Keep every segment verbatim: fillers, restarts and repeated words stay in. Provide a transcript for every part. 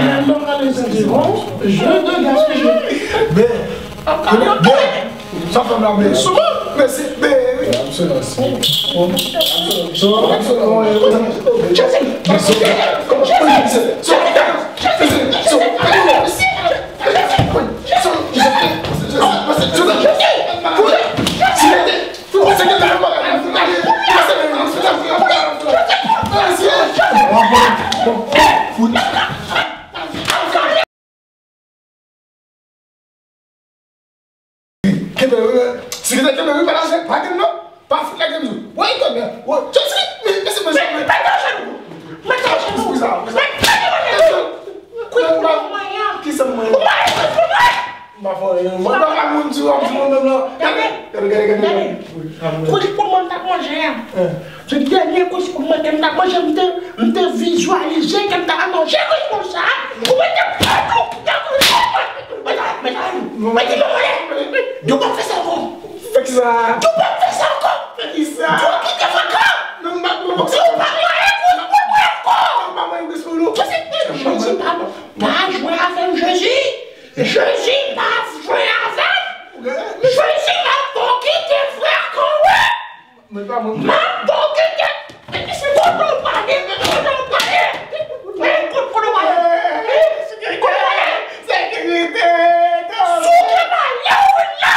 Mwen menm, m ap gade senti, bon, je dégage. Men, men, sa fè m la, men, men se, men, wi. Absolument. Kenbe wi, men. Si li te kenbe wi, pa lage, pa kenbe non. Pa fout lage m di. Woy, kenbe. Woy, Jezi, men, men se mwen sa. Mete w ajenou. Mete w ajenou. Kisa, kisa? Mete w ajenou. Kisa m manyen? Ou manyen kòs pou mwen. M pa fè anyen. Mwen pa ka moun di w ap di mwen menm non. Gade. Gade, gade, gade. Gade. Kouch pou mwen m t ap manje a. Hein. Se dènye kouch pou mwen ke m t ap manje, m te, m te vizyalize ke m t ap manje kouch pou sa. Ou mete m patou. Mete, mete, mete, mete, mete. Yo p ap fè sa ankò. Fè kisa? Yo p ap fè sa ankò. Fè kisa? Yo kite fè ankò. Men m pa, men m pa, si w pa mwen, ou pa mwen ankò. Men m pa mwen, Kris pou nou. Jezi, pa, pa jwe avè m, Jezi. Jezi, pa jwe avè m. Jezi, m ap fè w kite frè ankò, wi. Men pa mwen. M ap fè w kite. Mete si kote w pale, mete kote w pale. Men kote, kote w pale. Kote w pale. Sekirite. Si w te pale, w la.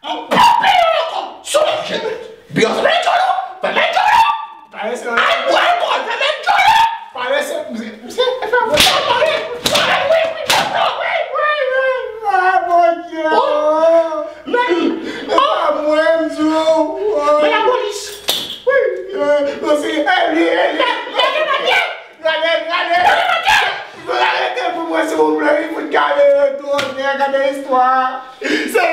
M pa peye w ankò. Sou mwen. Biyonse, fèmen djòl ou. Fèmen djòl ou. Al bwè alkòl, fèmen djòl ou. Parese, misye, misye, e fè mwen sa, mwen. Wi, wi, wi, wi, wi, wi, wi, wi, ah, Bondye. Oh, men, e pa mwen, m di w. Men lapolis. Wi, wi, wi, e li, e li. Gade, gade, gade. Gade, gade. Fò arete pou mwen, silvouplè, wi, fout gade, tonè, gade istwa. Se,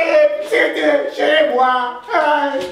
se te, se bwa. Ay.